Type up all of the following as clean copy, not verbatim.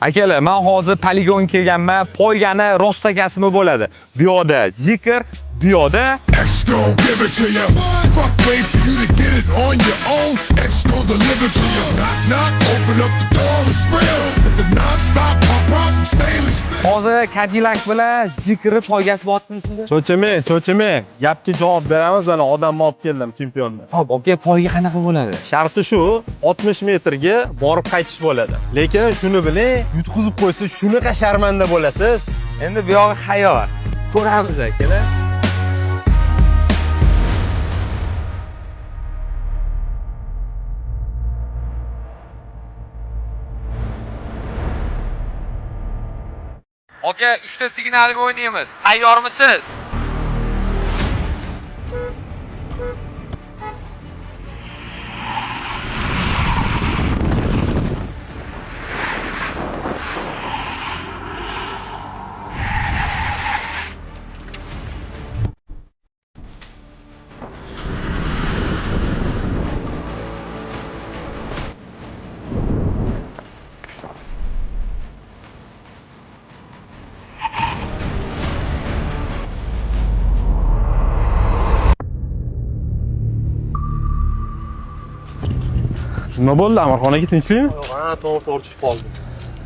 Akalar, men hozir poligon kelganman. Poygani rostakasimi bo'ladi. Bu yoqda Zeekr, bu yoqda X gon' give it to you. Fuck, wait for you to get it on your own. X gon' deliver to you. Knock, knock, open up the door, it's real. With the non-stop pop up, stainless steel. Hozir Cadillac bilan Zeekrni poygasi bo'lyaptimi shunda? Cho'chimang, cho'chimang. Gapga javob beramiz. Mana odamni olib keldim, chempionni. Xo'p, aka, poyga qanaqa bo'ladi? Sharti shu, 60 metrga borib qaytish bo'ladi. Lekin shuni biling, yutqizib qo'ysa shunaqa sharmanda bo'lasiz. Endi bu yog'i xayol. Ko'ramiz akalar. Aka, 3 ta signalga o'ynaymiz. Tayyormisiz? Nima bo'ldi, Amirxon aka, tinchlikmi? Ha, tomir tortishib qoldi.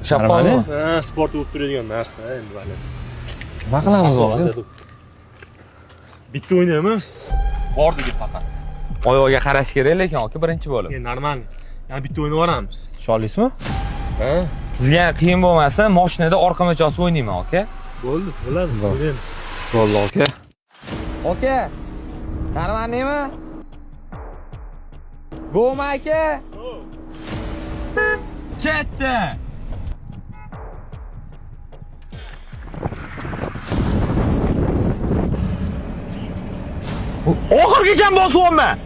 Ushlab qoldimi? Ha, sport bo'lib turadigan narsa endi hali. Nima qilamiz hozir? Bitta o'ynaymiz. Bordigi faqat. Oyog'iga qarash kerak lekin aka birinchi bo'lib. Endi normal. Yana bitta o'ynab yuboramiz. Tusholisizmi? Ha, Sizga qiyin bo'lmasa, mashinada orqama chosib o'ynayman aka. bo'ldi, bo'ladi, o'ynaymiz. Bo'ldi, aka. Aka, normalnimi? Go'mi aka? Ketdi. Oxirgicha bosyapman.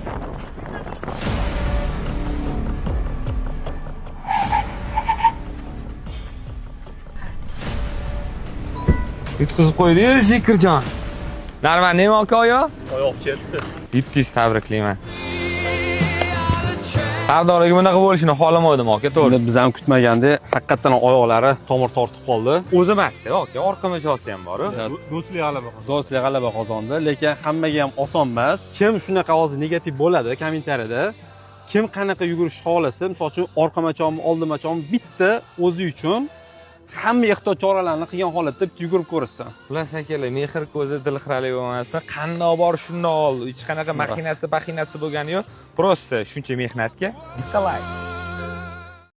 Yutqizib qo'ydi-yu Zeekrjon. Normal nima aka oyoq? Oyoq ketdi. Yutdingiz, tabriklayman. Sardor aka bunaqa bo'lishini xohlamadim aka, to'g'ri. Endi biz ham kutmaganda haqiqatan oyoqlari tomir tortib qoldi. O'zi emasda aka, orqa mijozi ham bor-u. Do'stlik g'alaba qozondi. Do'stlik g'alaba qozondi, lekin hammaga ham oson emas. Kim shunaqa hozir negativ bo'ladi kommentariyada? Kim qanaqa yugurishni xohlasa, misol uchun orqamachonmi, oldimachonmi bitta o'zi uchun hamma ehtiyot choralarini qilgan holatda bitta yugurib ko'rishsin. Xullas akalar, mehr ko'zi dil xirali bo'lmasa, qandoq bor shundoq oldi. Hech qanaqa maxinasi, baxinasi bo'lgani yo'q. Prosta shuncha mehnatga bitta like.